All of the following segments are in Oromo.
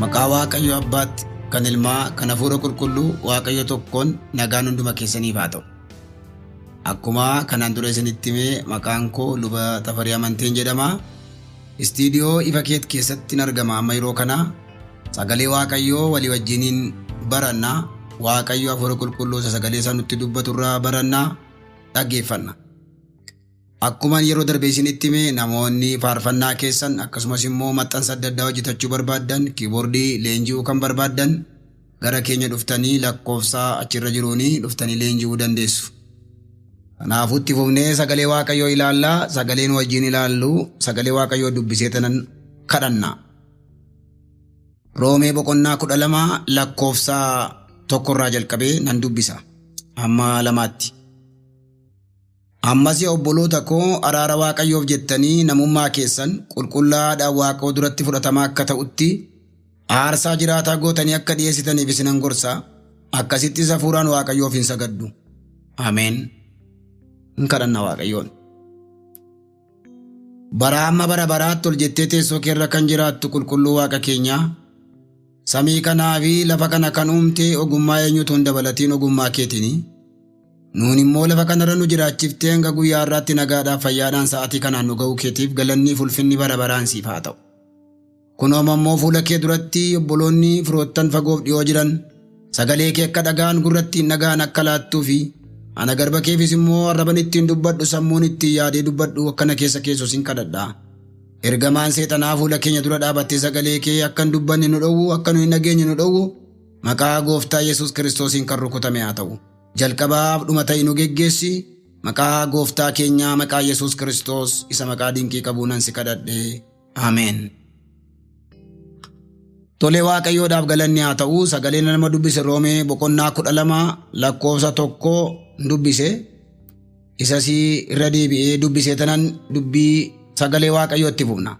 Maqaa Waaqayyo Abbaatti, kan Ilmaa, kan Hafuura Qulqulluu Waaqayyo tokkoon nagaan hunduma keessaniif haa ta'u. Akkuma kanaan dura isinitti himee maqaan koo Luba Tafarii Amanteen jedhama. Istiidiyoo Ifa Keet keessatti argama amma yeroo kana. Sagalee Waaqayyoo walii wajjiniin baranna. Waaqayyo Hafuura Qulqulluu isa sagalee isaa nutti dubbatu irraa baranna, dhaggeeffanna. Akkuma yeroo darbe isinitti hime, namoonni faarfannaa keessan akkasumas immoo maxxansa adda addaa hojjetachuu barbaaddan, kiiboordii leenji'uu kan barbaaddan, gara keenya dhuftanii lakkoofsa achirra jiruun dhuftanii leenji'uu dandeessu. Kanaafuu itti fufnee sagalee Waaqayyoo ilaallaa, sagaleen wajjin ilaallu, sagalee Waaqayyoo dubbisee tanan kadhanna. Roomee boqonnaa 12 lakkoofsa 1rraa jalqabee nan dubbisa hamma 2tti. Ammas yaa obboloota koo, araara Waaqayyoof jettanii namummaa keessan qulqullaa'aadhaan Waaqoo duratti fudhatamaa akka ta'utti aarsaa jiraataa gootanii akka dhi'eessitaniif isinan gorsa, akkasittis hafuuraan Waaqayyoof in sagaddu. Ameen. In kadhanna Waaqayyoon. Bara amma bara baraatti ol jettee teessoo kee irra kan jiraattu qulqulluu Waaqa keenyaa, samii kanaa fi lafa kana kan uumte ogummaa eenyutu hin dabalatiin ogummaa keetiini. Nuun immoo lafa kanarra nu jiraachiftee hanga guyyaa har'aatti nagaadhaaf fayyaadhaan sa'aatii kanaan nu ga'uu keetiif galannii fi ulfinni bara baraan siif haa ta'u. Kunoo amma immoo fuula kee duratti obboloonni firoottan fagoof dhiyoo jiran sagalee kee akka dhaga'an gurra ittiin dhaga'an akka laattuu fi ana garba keefis immoo arraban ittiin dubbadhu sammuun ittiin yaadee dubbadhu akkana keessa keessu sin kadhadha. Ergamaan seexanaa fuula keenya dura dhaabattee sagalee kee akka hin dubbanne nu dhowwu, akka nu hin dhageenye nu dhowwu, maqaa gooftaa Yesuus Kiristoosiin kan rukutame haa ta'u. Jalqabaaf dhuma ta'i nu geggeessi. Maqaa gooftaa keenyaa maqaa Yesuus Kiristoos isa maqaa dinqii qabuun an si kadhadhe. Ameen. Tolee, Waaqayyoodhaaf galanni haa ta'u. Sagalee nama dubbise Roomee boqonnaa 12 lakkoofsa 1 dubbise. Isas irra deebi'ee dubbisee tanan dubbii sagalee Waaqayyootti fufna.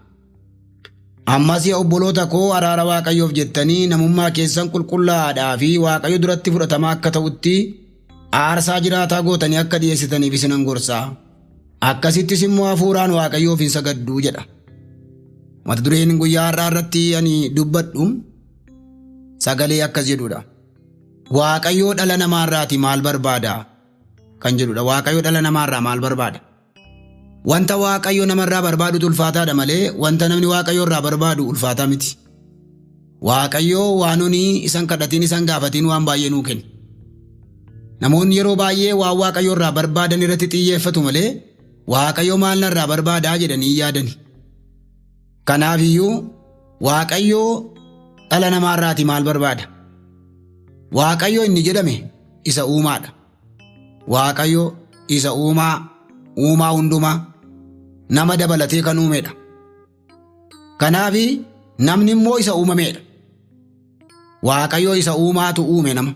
Ammas yaa obboloota koo, araara Waaqayyoof jettanii namummaa keessan qulqullaa'aadhaa fi Waaqayyo duratti fudhatamaa akka ta'utti aarsaa jiraataa gootanii akka dhi'eessitaniif isinan gorsa. Akkasittis immoo hafuuraan Waaqayyoof hin sagaddu jedha. Mata dureen guyyaa har'aa irratti ani dubbadhu sagalee akkas jedhudha. Waaqayyoo dhala namaarraati maal barbaada kan jedhudha. Waaqayyoo dhala namaarraa maal barbaada? Wanta Waaqayyo namarraa barbaadutu ulfaataadha malee wanta namni Waaqayyo irraa barbaadu ulfaataa miti. Waaqayyo waan nuni isan kadhatiin isan gaafatiin waan baay'ee nuu kenna. Namoonni yeroo baay'ee waan Waaqayyo irraa barbaadan irratti xiyyeeffatu malee Waaqayyo maal narraa barbaadaa jedhanii hin yaadani. Kanaaf iyyuu Waaqayyo dhala namaarraati maal barbaada? Waaqayyo inni jedhame isa uumaadha. Waaqayyo isa uumaa, uumaa hundumaa nama dabalatee kan uumedha. Kanaaf namni immoo isa uumamedha. Waaqayyo isa uumaatu uume nama.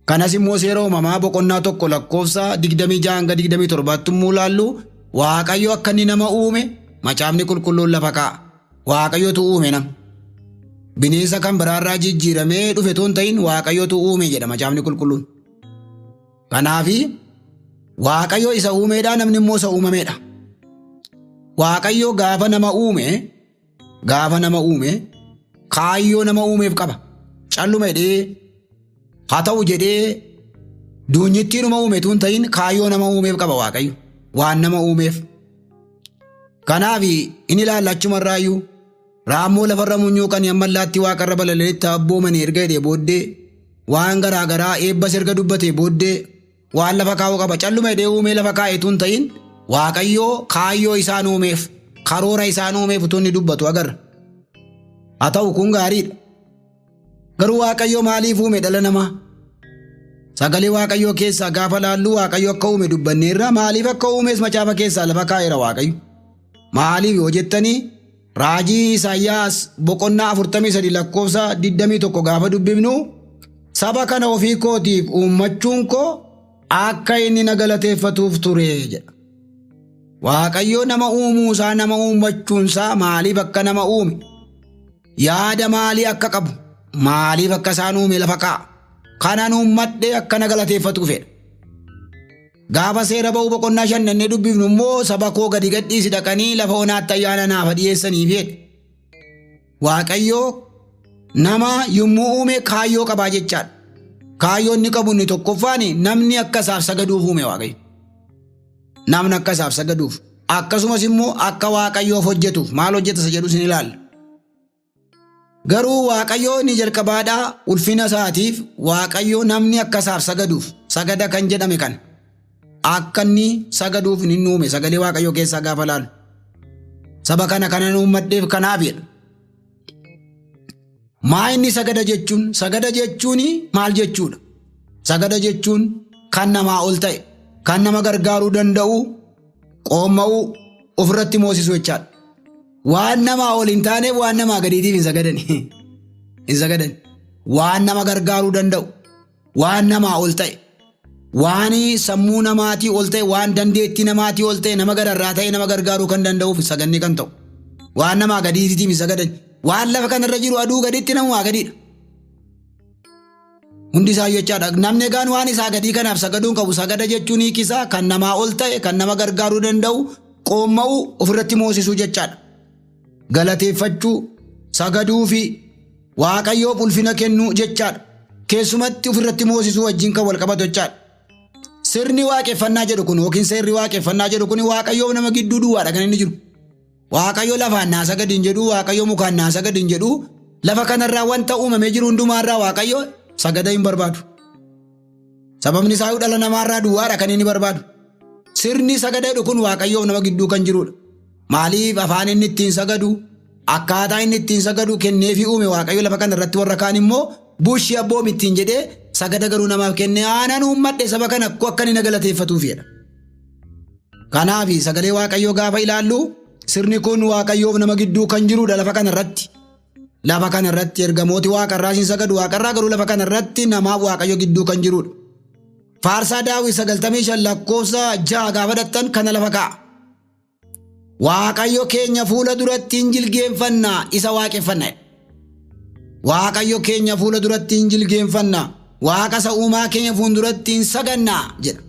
Kanas immoo seera uumamaa boqonnaa 1 lakkoofsa 26 hanga 27tti immoo ilaallu, Waaqayyo akka inni nama uume macaafni qulqulluun lafa kaa'a. Waaqayyotu uume nama. Bineensa kan biraarraa jijjiiramee dhufe otoo hin ta'in Waaqayyotu uume jedha macaafni qulqulluun. Kanaafi Waaqayyo isa uumeedha, namni immoo isa uumameedha. Waaqayyo gaafa nama uume kaayyoo nama uumeef qaba. Calluma jedhee haa ta'u jedhee duunyittiinuma uume tun ta'in kaayyoo nama uumeef qaba Waaqayyo. Waan nama uumeef. Kanaaf inni ilaalla achumarraayyuu raammoo lafarra munyuuqanii amma allaattii waaqarra balali'anitti abboomanii erga jedhee booddee, waan garaa garaa eebbas erga dubbatee booddee waan lafa kaa'uu qaba. Calluma jedhee uumee lafa kaa'e tun ta'in Waaqayyoo kaayyoo isaan uumeef, karoora isaan uumeef utuu inni dubbatu agarra. Haa ta'u, kun gaariidha. Garuu Waaqayyo maaliif uume dhala namaa? Sagalee Waaqayyoo keessaa gaafa laallu Waaqayyo akka uume dubbanneerra, maaliif akka uumes macaafa keessaa lafa kaa'eera Waaqayyo. Maaliif yoo jettanii, raajii Isaayyaas boqonnaa 43 lakkoofsa 21 gaafa dubbifnu, saba kana ofii kootiif uummachuun koo akka inni na galateeffatuuf ture jedha. Waaqayyo nama uumuusaa, nama uummachuunsaa maaliif akka nama uume, yaada maalii akka qabu, maaliif akka isaan uume lafa kaa'a. Kanan uummadhe akka na galateeffatuuf fedha. Gaafa seera ba'uu boqonnaa 5 dhannee dubbifnu immoo saba koo gadi gadhiisi dhaqanii lafa onaatti ayyaana naaf dhiyeessaniif jedhe. Waaqayyo Nama yommuu uume kaayyoo qabaa jechaadha. Kaayyoo inni qabu inni tokkoffaan namni akka isaaf sagaduuf uume Waaqayyo. Namni akka isaaf sagaduuf akkasumas immoo akka Waaqayyoof hojjetuuf maal hojjeta isa jedhu isin ilaalla. Garuu Waaqayyoo inni jalqabaadhaa ulfina isaatiif Waaqayyoo namni akka isaaf sagaduuf sagada kan jedhame kana akka inni sagaduuf inni uume sagalee Waaqayyoo keessaa gaafa laalu. Saba kana kanan uummadheef kanaaf jedha. Maa inni sagada jechuun? Sagada jechuun maal jechuudha? Sagada jechuun kan namaa ol ta'e, kan nama gargaaruu danda'u, qoomma'uu, ofirratti moosisuu jechaadha. Waan namaa ol hin taaneef waan namaa gadiitiif hin sagadan. Hin sagadan. Waan nama gargaaruu danda'u, waan namaa ol ta'e, waan sammuu namaatii ol ta'e, waan dandeettii namaatii ol ta'e, nama gararraa ta'e nama gargaaruu kan danda'uuf saganni kan ta'u. Waan namaa gadiitiif hin sagadan. Waan lafa kanarra jiru aduu gaditti namumaa gadiidha. Hundi isaa jechaadha. Namni egaan waan isaa gadii kanaaf sagaduun qabu sagada jechuun hiikisaa kan namaa ol ta'e, kan nama gargaaruu danda'u, qoomma'uu, ofirratti moosisuu jechaadha. Galateeffachuu, sagaduu fi Waaqayyoof ulfina kennuu jechaadha. Keessumatti ofirratti moosisuu wajjin kan wal qabatu jechaadha. Sirni waaqeffannaa jedhu kun yookiin seerri waaqeffannaa jedhu kun Waaqayyoof nama gidduu duwwaadha kan inni jiru. Waaqayyo lafaan naa sagadi hin jedhu, Waaqayyo mukaan naa sagadi hin jedhu, lafa kanarraa wanta uumamee jiru hundumaarraa Waaqayyo sagada hin barbaadu. Sababni isaa dhala namaarraa duwwaadha kan inni barbaadu. Sirni sagada jedhu kun Waaqayyoof nama gidduu kan jirudha. Maaliif afaan inni ittiin sagadu, akkaataa inni ittiin sagadu kenneefii uume Waaqayyo lafa kana irratti warra kaan immoo bushii abboom ittiin jedhee sagada garuu namaaf kenne aanan uummadhe saba kana akka inni na galateeffatuuf jedha. Kanaaf sagalee Waaqayyoo gaafa ilaallu sirni kun Waaqayyoof nama gidduu kan jirudha lafa kana irratti. Lafa kana irratti ergamooti waaqarraa siin sagadu waaqarraa garuu lafa kana irratti namaaf Waaqayyo gidduu kan jirudha. Faarsaa Daawit 95 lakkoofsa 6 gaafa dhattan kana lafa kaa'a. Waaqayyo keenya fuula duratti hin jilgeenfanna isa waaqeffanna. Waaqayyo keenya fuula duratti hin jilgeenfanna waaqa isa uumaa keenya fuulduratti hin saganna jedha.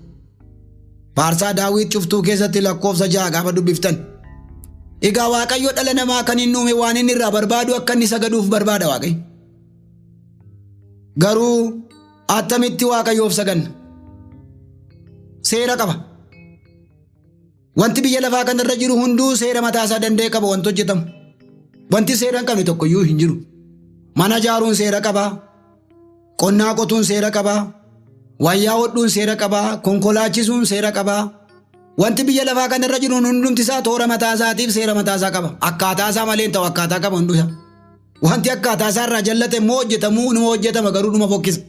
Faarsaa Daawit cuftuu keessatti lakkoofsa 6 gaafa dubbiftan. Egaa Waaqayyo dhala namaa kan inni uume waan inni irraa barbaadu akka inni sagaduuf barbaada Waaqayyo. Garuu attamitti Waaqayyoof saganna? Seera qaba. Wanti biyya lafaa kanarra jiru hunduu seera mataa isaa danda'e qaba wanti hojjetamu. Wanti seera hin qabne tokkoyyuu hin jiru. Mana ijaaruun seera qaba. Qonnaa qotuun seera qaba. Wayyaa hodhuun seera qaba. Konkolaachisuun seera qaba. Wanti biyya lafaa kanarra jiru hundumti isaa toora mataa isaatiif seera mataa isaa qaba. Akkaataa isaa malee hin ta'u akkaataa qaba hundusaa. Wanti akkaataa isaa irraa jallate immoo hojjetamuu numa hojjetama garuu dhuma fokkisa.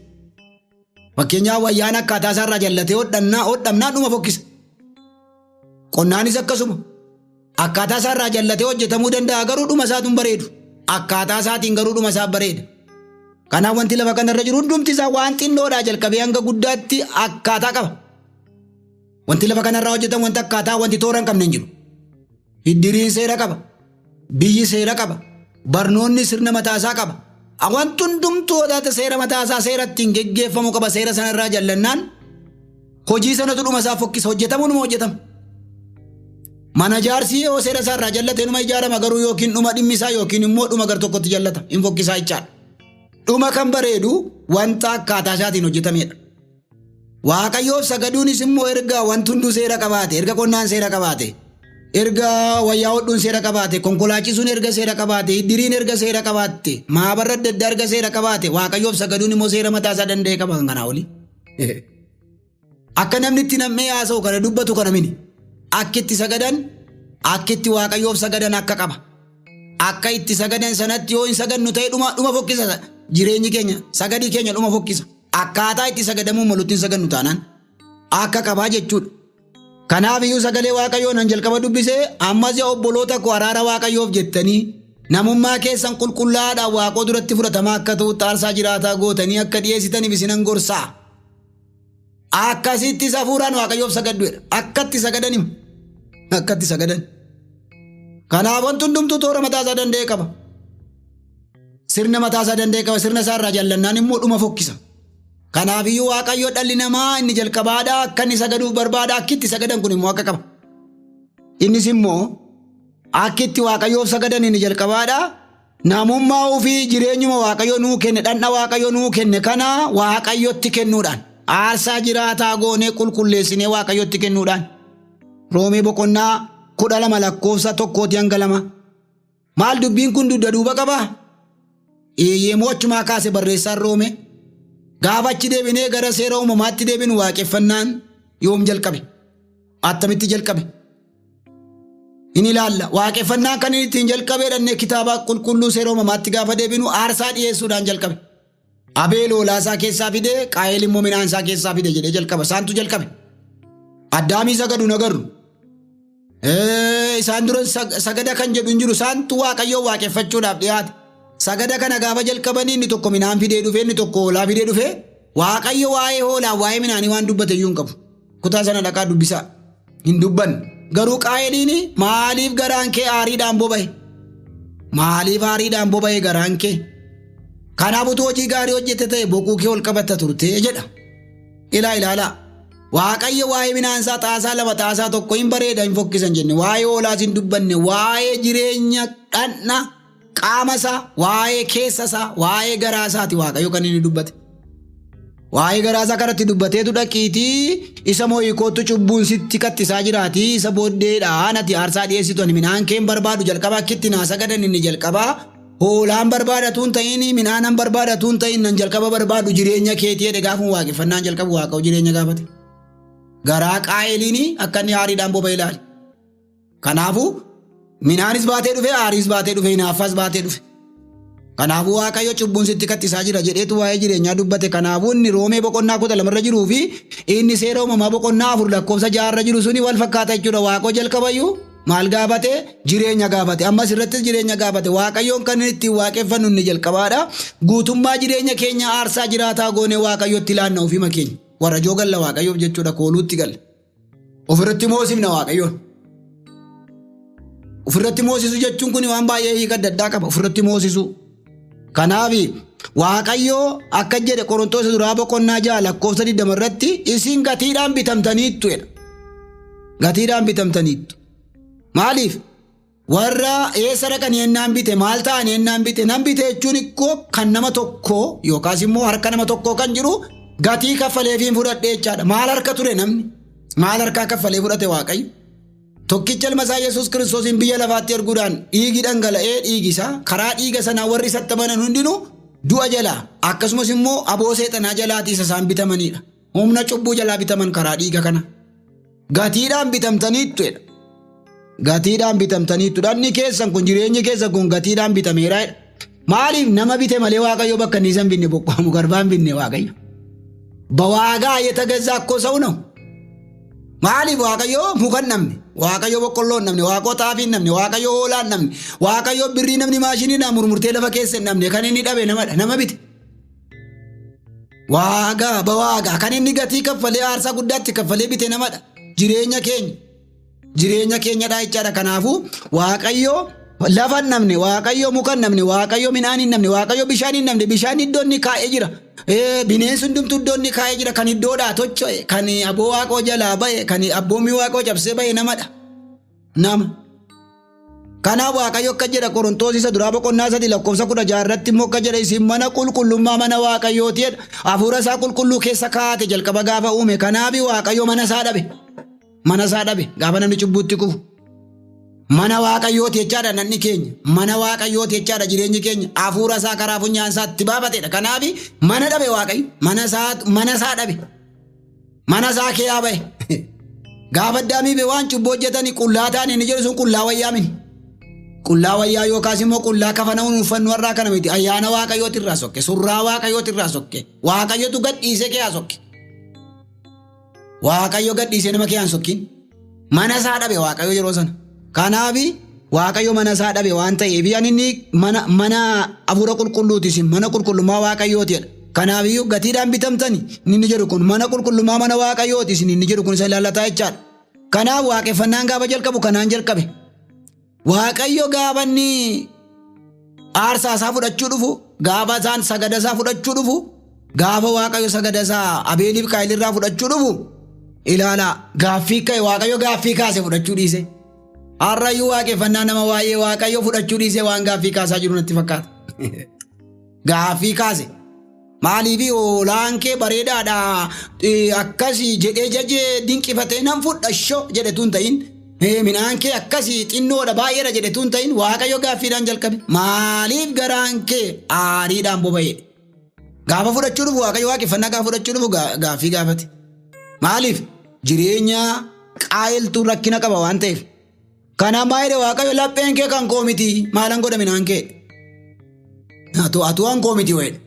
Fakkeenyaaf wayyaan akkaataa isaa irraa jallatee hodhannaa hodhamnaa dhuma fokkisa. Qonnaanis akkasuma. Akkaataa isaa irraa jallatee hojjetamuu danda'a garuu dhuma isaatu hin bareedu. Akkaataa isaatiin garuu dhuma isaa bareeda. Kanaaf wanti lafa kanarra jiru hundumti isaa waan xinnoodhaa jalqabee hanga guddaatti akkaataa qaba. Wanti lafa kanarraa hojjetamu wanti akkaataa wanti toora hin qabne hin jiru. Iddiriin seera qaba. Biyyi seera qaba. Barnoonni sirna mataasaa qaba. Wanti hundumtuu hodhaata seera mataasaa seera ittiin geggeeffamu qaba. Seera sanarraa jallannaan hojii sanatu dhuma isaa fokkisa. Hojjetamuu numa hojjetama. Mana jaarsi yoo seera isaa irraa jallate numa ijaarama garuu yookiin dhuma dhimmi isaa yookiin immoo dhuma gar tokkotti jallata. Hin fokkisaa jechaadha. Dhuma kan bareedu wanta akkaataa isaatiin hojjetamedha. Waaqayyoof sagaduunis immoo erga wanti hunduu seera qabaate, erga qonnaan seera qabaate, erga wayyaa hodhuun seera qabaate, konkolaachisuun erga seera qabaate, iddiriin erga seera qabaatte, maabarra adda addaa erga seera qabaate, Waaqayyoof sagaduun immoo seera mataa isaa danda'e qaba kan kanaa olii. Akka namni itti nam'ee haasa'u kana dubbatu kana mini. Akki itti sagadan, akki itti Waaqayyoof sagadan akka qaba. Akka itti sagadan sanatti yoo hin sagannu ta'e dhuma dhuma fokkisa jireenyi keenya sagadii keenya dhuma fokkisa. Akkaataa itti sagadamuu malutti hin sagannu taanaan akka qabaa jechuudha. Kanaaf iyyuu sagalee Waaqayyoo nan jalqaba dubbisee ammas yaa obboloota koo araara Waaqayyoof jettanii namummaa keessan qulqullaa'aadhaan Waaqoo duratti fudhatamaa akka ta'u aarsaa jiraataa gootanii akka dhiyeessitaniif isinan gorsaa. Akkasittis hafuuraan Waaqayyoof sagaddu jedha. Akkatti sagadan hima. Akkatti sagadan. Kanaaf wanti hundumtuu toora mataa isaa danda'e qaba. Sirna mataa isaa danda'e qaba. Sirna isaa irraa jallannaan immoo dhuma fokkisa. Kanaaf iyyuu Waaqayyo dhalli namaa inni jalqabaadha akka inni sagaduuf barbaada akki itti sagadan kun immoo akka qaba. Innis immoo akki itti Waaqayyoof sagadan inni jalqabaadha. Namummaa ofii jireenyuma Waaqayyo nuu kenne dhandha Waaqayyo nuu kenne kana Waaqayyotti kennuudhaan aarsaa jiraataa goonee qulqulleessinee Waaqayyotti kennuudhaan. Roomee boqonnaa 12 lakkoofsa 1-2. Maal dubbiin kun dugda duuba qabaa? Eeyyee moo achumaa kaase barreessaan Roomee? Gaafa achi deebinee gara seera uumamaatti deebinu waaqeffannaan yoom jalqabe? Attamitti jalqabe? In ilaalla. Waaqeffannaan kan inni ittiin jalqabe dhannee kitaaba qulqulluu seera uumamaatti gaafa deebinu aarsaa dhiyeessuudhaan jalqabe. Abeel hoolaa isaa keessaa fide, Qaayel immoo midhaan isaa keessaa fide jedhee jalqaba. Isaantu jalqabe. Addaamii sagadu hin agarru. Isaan dura sagada kan jedhu hin jiru. Isaantu Waaqayyoon waaqeffachuudhaaf dhiyaate. Sagada kana gaafa jalqabanii inni tokko midhaan fidee dhufe, inni tokko hoolaa fidee dhufe. Waaqayyo waa'ee hoolaa, waa'ee midhaanii waan dubbate iyyuu hin qabu. Kutaa sana dhaqaa dubbisaa. Hin dubbanne. Garuu Qaayeliin maaliif garaan kee aariidhaan boba'e? Maaliif aariidhaan boba'e garaan kee? Kanaaf utuu hojii gaarii hojjette ta'e boquu kee ol qabatta turte jedha. Ilaa ilaalaa. Waaqayyo waa'ee midhaan isaa xaasaa lama xaasaa tokko hin bareeda hin fokkisan jenne. Waa'ee hoolaas hin dubbanne. Waa'ee jireenya dhandha qaama isaa, waa'ee keessa isaa, waa'ee garaa isaati Waaqayyo kan inni dubbate. Waa'ee garaa isaa kanatti dubbateetu dhaqiitii isa moo'ii koottu cubbuun sitti kattisaa jiraatii isa booddeedhaan ati aarsaa dhiyeessitu ani midhaan kee hin barbaadu jalqaba akkitti naa sagadan inni jalqabaa hoolaan barbaadatu hin ta'in midhaanan barbaadatu hin ta'in nan jalqaba barbaadu jireenya keetii jedhe gaafuma waaqeffannaan jalqabu waaqa'u jireenya gaafate. Garaa qaa'eliin akka inni aariidhaan boba'e ilaali. Kanaafuu midhaanis baatee dhufe, aariis baatee dhufe, hinaaffaas baatee dhufe. Kanaafuu Waaqayyo cubbuun sitti kattisaa jira jedheetu waa'ee jireenyaa dubbate. Kanaafuu inni Roomee boqonnaa 12 irra jiruu fi inni seera uumamaa boqonnaa 4 lakkoofsa 6 irra jiru suni wal fakkaata jechuudha. Waaqoo jalqabayyuu maal gaafate? Jireenya gaafate. Ammas irrattis jireenya gaafate. Waaqayyoon kan inni ittiin waaqeffannu inni jalqabaadha. Guutummaa jireenya keenya aarsaa jiraataa goonee Waaqayyotti laanna ofiima keenya. Warajoo galla Waaqayyoof jechuudha. Kooluutti galla. Ofirratti moosifna Waaqayyoon. Ofirratti moosisuu jechuun kun waan baay'ee hiika adda addaa qaba. Ofirratti moosisuu. Kanaaf Waaqayyoo akka jedhe Qorontoos duraa boqonnaa 6 lakkoofsa 20 irratti isin gatiidhaan bitamtaniittu jedha. Gatiidhaan bitamtaniittu. Maaliif? Warra eessa dhaqanii ennaan bite maal ta'anii ennaan bite nan bite jechuun ikkoo kan nama tokkoo yookaas immoo harka nama tokkoo kan jiru gatii kaffaleefiin fudhadhe jechaadha. Maal harka ture namni? Maal harkaa kaffalee fudhate Waaqayyo? Tokkicha ilma isaa Yesuus Kiristoosiin biyya lafaatti erguudhaan dhiigi dhangala'ee dhiigi isaa karaa dhiiga sanaa warri isatti amanan hundinuu du'a jalaa akkasumas immoo aboo seexanaa jalaatii isa isaan bitamanidha. Humna cubbuu jalaa bitaman karaa dhiiga kana. Gatiidhaan bitamtaniittu jedha. Gatiidhaan bitamtaniittu. Dhanni keessan kun jireenyi keessan kun gatiidhaan bitameera jedha. Maaliif nama bite malee Waaqayyo bakka inni isa hin binne boqqoomu garbaa hin binne Waaqayyo. Bawaagaa የተገዛ እኮ ሰው ነው። Maaliif Waaqayyo muka hin dhabne, Waaqayyo boqqolloo hin dhabne, Waaqayyo xaafii hin dhabne, Waaqayyo hoolaa hin dhabne, Waaqayyo birrii namni maashiniidhaan murmurtee lafa keessa hin dhabne kan inni dhabe namadha, nama bite. Waagaa bawaagaa kan inni gatii kaffalee aarsaa guddaatti kaffalee bite namadha. Jireenya keenya jireenya keenyadha jechaadha. Kanaafuu Waaqayyo lafa hin dhabne, Waaqayyo muka hin dhabne, Waaqayyo midhaan hin dhabne, Waaqayyo bishaan hin dhabne, bishaan iddoo inni kaa'ee jira. Bineensi hundumtuu iddoo inni kaa'ee jira. Kan iddoodhaa tocho'e, kan aboo Waaqoo jalaa ba'e, kan abboommii Waaqoo cabsee ba'e namadha. Nama. Kanaaf Waaqayyo akka jedha Qorontoos isa duraa boqonnaa 3 lakkoofsa 16 irratti immoo akka jedha isin mana qulqullummaa mana Waaqayyooti jedha. Hafuura isaa qulqulluu keessa kaa'ate jalqaba gaafa uume. Kanaaf Waaqayyo mana isaa dhabe. Mana isaa dhabe gaafa namni cubbuutti kufu. Mana Waaqayyooti jechaadha namni keenya. Mana Waaqayyooti jechaadha jireenyi keenya. Hafuura isaa karaa funyaan isaa itti baafatedha. Kanaaf mana dhabe Waaqayyo. Mana isaa mana isaa dhabe. Mana isaa keeyaa ba'e. Gaafa Addaamii fi waan cubbuu hojjetanii qullaa ta'an inni jedhu sun qullaa wayyaa miti. Qullaa wayyaa yookaas immoo qullaa kafana uffannu har'aa kana miti. Ayyaana Waaqayyooti irraa sokke. Surraa Waaqayyooti irraa sokke. Waaqayyotu gad dhiisee keeyaa sokke. Waaqayyo gad dhiisee nama keeyaan sokkiin. Mana isaa dhabe Waaqayyo yeroo sana. Kanaaf Waaqayyo mana isaa dhabe waan ta'eef ani inni mana mana hafuura qulqulluuti isin mana qulqullummaa Waaqayyooti jedha. Kanaaf iyyuu gatiidhaan bitamtani inni jedhu kun mana qulqullummaa mana Waaqayyooti isin inni jedhu kun isa ilaallataa jechaadha. Kanaaf waaqeffannaan gaafa jalqabu kanaan jalqabe. Waaqayyo gaafa inni aarsaa isaa fudhachuu dhufu, gaafa isaan sagada isaa fudhachuu dhufu, gaafa Waaqayyo sagada isaa Abeeliif Qaayilirraa fudhachuu dhufu, ilaalaa gaaffii ka'e Waaqayyo gaaffii kaase fudhachuu dhiise. Har'ayyuu waaqeffannaa nama waa'ee Waaqayyoo fudhachuu dhiisee waan gaaffii kaasaa jiru natti fakkaata. Gaaffii kaase. Maaliif hoolaan kee bareedaadha akkasii jedhee jajee dinqifatee nan fudha shoo jedhetu hin ta'in. Midhaan kee akkasii xinnoodha baay'eedha jedhetu hin ta'in Waaqayyo gaaffiidhaan jalqabe. Maaliif garaan kee aariidhaan boba'e? Gaafa fudhachuu dhufu Waaqayyo waaqeffannaa gaafa fudhachuu dhufu gaaffii gaafate. Maaliif? Jireenya qaayiltuu rakkina qaba waan ta'eef. Kanaaf maal jedhe Waaqayyo lapheen kee kan koo miti maalan godha midhaan kee? Atoo atoo an koo miti wayidha.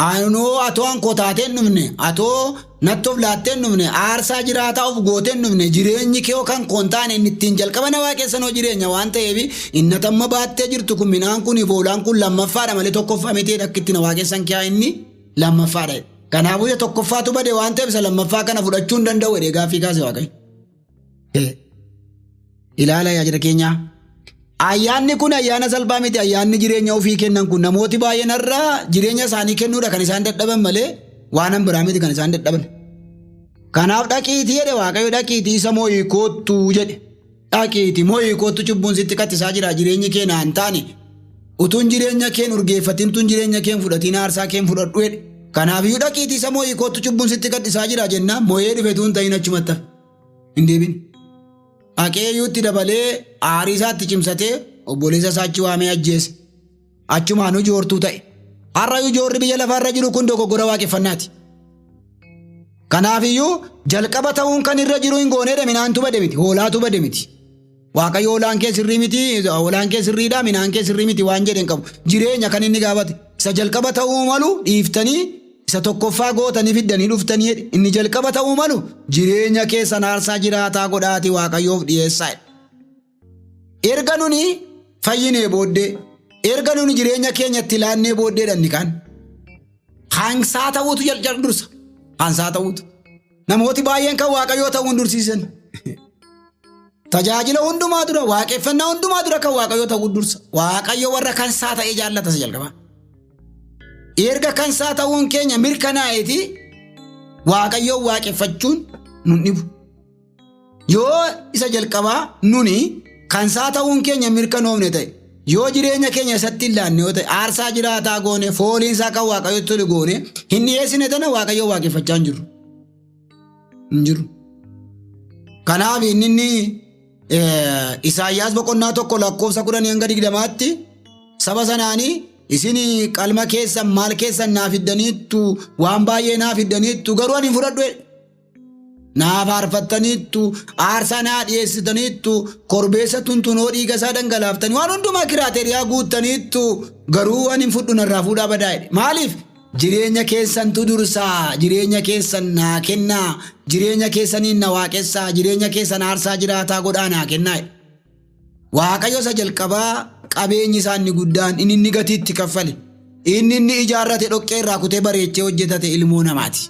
Anoo atoo an koo taatee hin dhufne atoo natti of laattee hin dhufne aarsaa jiraataa of gootee hin dhufne jireenyi kee kan koo hin taane inni ittiin jalqaba na waaqessanoo jireenya waan ta'eef inni atamma baattee jirtu kun midhaan kun hoolaan kun lammaffaadha malee tokkoffaa miti akka itti na waaqessan kee inni lammaffaadha. Kanaafuu isa tokkoffaatu bade waan ta'eef isa lammaffaa kana fudhachuu hin danda'u jedhee gaaffii kaase Waaqayyo. Ilaala yaa jira keenyaa. Ayyaanni kun ayyaana salphaa miti. Ayyaanni jireenya ofii kennan kun namooti baay'een har'a jireenya isaanii kennuudha kan isaan dadhaban malee waan an biraa miti kan isaan dadhaban. Kanaaf dhaqiitii jedhe Waaqayyo dhaqiitii isa moo'ii koottu jedhe. Dhaqiitii moo'ii koottu cubbuun sitti kattisaa jira jireenyi kee naan taane. Utuun jireenya keen urgeeffatin tun jireenya keen fudhatiin aarsaa keen fudhadhu jedhe. Kanaafiyyuu dhaqiitii isa moo'ii koottu cubbuun sitti kattisaa jira jennaan moo'ee dhufe tuun ta'in achumatti hafe. Hin deebine. Dhaqee iyyuutti dabalee aarii isaatti cimsatee obboleessa isaa achi waamee ajjeese. Achumaanuu joortuu ta'e. Har'ayyuu joorri biyya lafaarra jiru kun dogoggora waaqeffannaati. Kanaafiyyuu jalqaba ta'uun kan irra jiru hin gooneedha midhaantu bade miti hoolaatu bade miti. Waaqayyo hoolaan kee sirrii miti hoolaan kee sirriidha midhaan kee sirrii miti waan jedhe hin qabu. Jireenya kan inni gaafate isa jalqaba ta'uu malu dhiiftanii isa tokkoffaa gootanii fiddanii dhuftanii jedhe. Inni jalqaba ta'uu malu jireenya keessan aarsaa jiraataa godhaatii Waaqayyoof dhiyeessaa jedhe. Erga nuni fayyinee booddee erga nuni jireenya keenya itti laannee booddeedha inni kaan. Hansaa ta'uutu jalqaba dursa. Hansaa ta'uutu. Namooti baay'een kan Waaqayyoo ta'uu hin dursiisan. Tajaajila hundumaa dura, waaqeffannaa hundumaa dura kan Waaqayyoo ta'uu dursa. Waaqayyo warra kansaa ta'ee jaallata isa jalqabaa. Erga kansaa ta'uun keenya mirkanaa'eeti Waaqayyoon waaqeffachuun nun dhibu. Yoo isa jalqabaa nuni kansaa ta'uun keenya mirkanoofne ta'e, yoo jireenya keenya isatti hin laanne yoo ta'e, aarsaa jiraataa goone, fooliin isaa kan Waaqayyotti tolu goone, hin dhiyeessine tana Waaqayyoon waaqeffachaa hin jirru. Hin jiru. Kanaaf inni inni Isaayyaas boqonnaa 1 lakkoofsa 10 hanga 20tti saba sanaanii isin qalma keessan maal keessan naa fiddaniittu waan baay'ee naa fiddaniittu garuu ani hin fudhadhu jedhe. Naa faarfattaniittu aarsaa naa dhiyeessitaniittu korbeessa tuntunoo dhiiga isaa dhangalaaftanii waan hundumaa kiraateriyaa guuttaniittu garuu ani hin fudhu narraa fuudhaa badaa jedhe. Maaliif? Jireenya keessantu dursaa, jireenya keessan naa kennaa, jireenya keessaniin na waaqessaa, jireenya keessan aarsaa jiraataa godhaa naa kennaa jedhe. Waaqayyo isa jalqabaa qabeenyi isaa inni guddaan inni inni gatii itti kaffale inni inni ijaarrate dhoqqee irraa kutee bareechee hojjetate ilmoo namaati.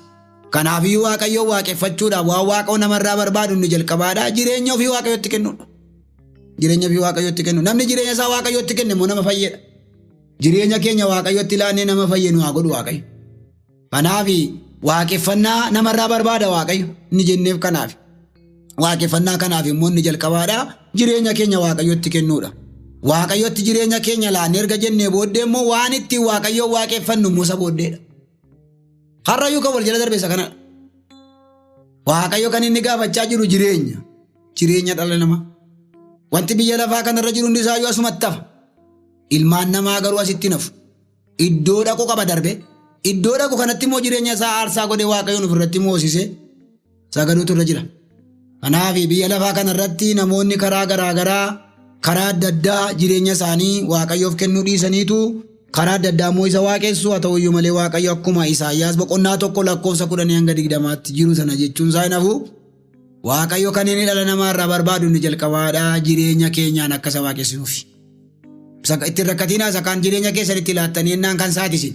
Kanaafiyyuu Waaqayyoon waaqeffachuudhaaf waan Waaqoo namarraa barbaadu inni jalqabaadha jireenya ofii Waaqayyotti kennuudha. Jireenya ofii Waaqayyotti kennu. Namni jireenya isaa Waaqayyotti kenne immoo nama fayyeedha. Jireenya keenya Waaqayyotti laannee nama fayye nu haa godhu Waaqayyo. Kanaaf waaqeffannaa namarraa barbaada Waaqayyo inni jenneef kanaaf. Waaqeffannaa kanaaf immoo inni jalqabaadha jireenya keenya Waaqayyotti kennuudha. Waaqayyotti jireenya keenya laannee erga jennee booddee immoo waan ittiin Waaqayyoon waaqeffannu immoo isa booddeedha. Har'ayyuu kan wal jala darbe isa kanadha. Waaqayyo kan inni gaafachaa jiru jireenya. Jireenya dhala namaa. Wanti biyya lafaa kanarra jiru hundi isaayyuu asumatti hafa. Ilmaan namaa garuu asitti hin hafu. Iddoo dhaqu qaba darbe. Iddoo dhaqu kanatti immoo jireenya isaa aarsaa godhee Waaqayyoon ofirratti moosisee sagaduutu irra jira. Kanaaf biyya lafaa kanarratti namoonni karaa garaa garaa karaa adda addaa jireenya isaanii Waaqayyoof kennuu dhiisaniitu karaa adda addaa immoo isa waaqessu haa ta'u iyyuu malee Waaqayyo akkuma Isaayyaas boqonnaa 1 lakkoofsa 10 hanga 20tti jiru sana jechuun isaa hin hafu. Waaqayyo kan inni dhala namaa irraa barbaadu inni jalqabaadha jireenya keenyaan akka isa waaqessinuufi. Itti hin rakkatinaa isa kaan jireenya keessan itti laattanii ennaan kan isaati isin.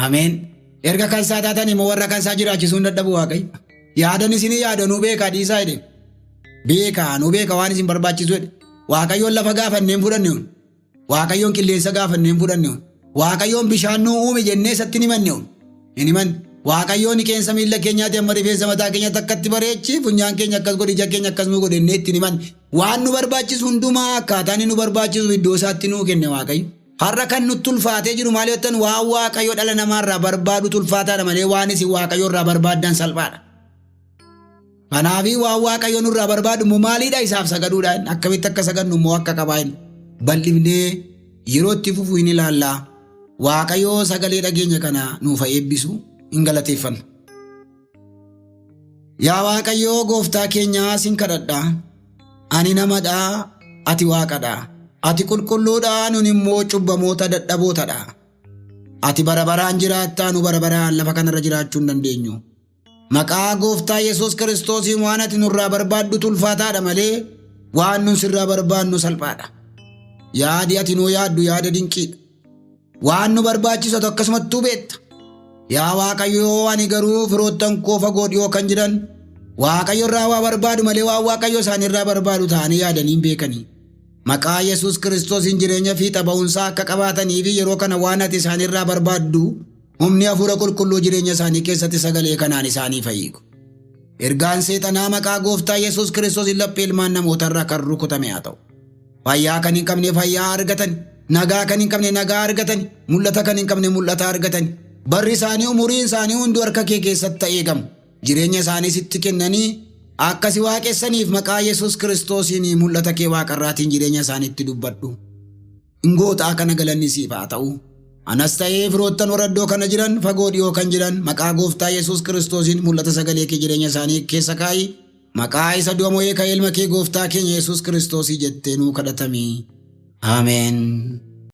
Ameen. Erga kan isaa taatan immoo warra kan isaa jiraachisuu hin dadhabu Waaqayyo. Yaadan isinii yaada nuu beekaa dhiisaa jedhe. Beekaa nuu beeka waan isin barbaachisu jedhe. Waaqayyoon lafa gaafannee hin fudhanne. Waaqayyoon qilleensa gaafannee hin fudhanne. Waaqayyoon bishaan nuu uume jennee isatti hin himanne. Hin himanne. Waaqayyoon qeensa miilla keenyaati amma rifeensa mataa keenyaatti akkatti bareechi funyaan keenya akkas godhi ija keenya akkas nuu godhe jennee itti hin himanne. Waan nu barbaachisu hundumaa akkaataa inni nu barbaachisu iddoo isaatti nuu kenne Waaqayyo. Har'a kan nutti ulfaatee jiru maal yoo ta'an waan Waaqayyo dhala namaarraa barbaadu ulfaataadha malee waan isin Waaqayyo irraa barbaaddan salphaadha. Kanaafii waan Waaqayyo nurraa barbaadu immoo maaliidha isaaf sagaduudha. Akkamitti akka sagadnu immoo akka qabaa hin bal'ifnee yeroo itti fufu hin ilaallaa. Waaqayyo sagalee dhageenya kana nuuf haa eebbisu hin galateeffanna. Yaa Waaqayyo gooftaa keenyaa sin kadhadha. Ani namadha, ati waaqadha. Ati qulqulluudha, nun immoo cubbamoota dadhabootadha. Ati bara baraan jiraattaa, nu bara baraan lafa kanarra jiraachuu hin dandeenyu. Maqaa gooftaa Yesuus Kiristoosiin waan ati nurraa barbaaddutu ulfaataadha malee waan nun sirraa barbaannu salphaadha. Yaadi ati nuu yaaddu yaada dinqiidha. Waan nu barbaachisu ati akkasumattuu beekta. Yaa Waaqayyo ani garuu firoottan koo fagoo dhiyoo kan jiran Waaqayyo irraa waa barbaadu malee waan Waaqayyo isaanirraa barbaadu ta'anii yaadanii hin beekanii. Maqaa Yesuus Kiristoosiin jireenya fiixa ba'umsaa akka qabaatanii fi yeroo kana waan ati isaanirraa barbaaddu humni hafuura qulqulluu jireenya isaanii keessatti sagalee kanaan isaanii fayyiku. Ergaan seexanaa maqaa gooftaa Yesuus Kiristoosiin laphee ilmaan namootarraa kan rukutame haa ta'u. Fayyaa kan hin qabne fayyaa argatan, nagaa kan hin qabne nagaa argatan, mul'ata kan hin qabne mul'ata argatan. Barri isaanii umuriin isaanii hunduu harka kee keessatti eegamu. Jireenya isaanii sitti kennanii akka si waaqessaniif maqaa Yesuus Kiristoosiin mul'ata kee waaqarraatiin jireenya isaaniitti dubbadhu. Ingootaa kana galanni siif haa ta'u. Anas ta'ee firoottan warra iddoo kana jiran fagoo dhiyoo kan jiran maqaa gooftaa Yesuus Kiristoosiin mul'ata sagalee kee jireenya isaanii keessa kaa'i. Maqaa isa du'a mo'ee ka'e ilma kee gooftaa keenya Yesuus Kiristoosii jettee nuu kadhatamii. Ameen.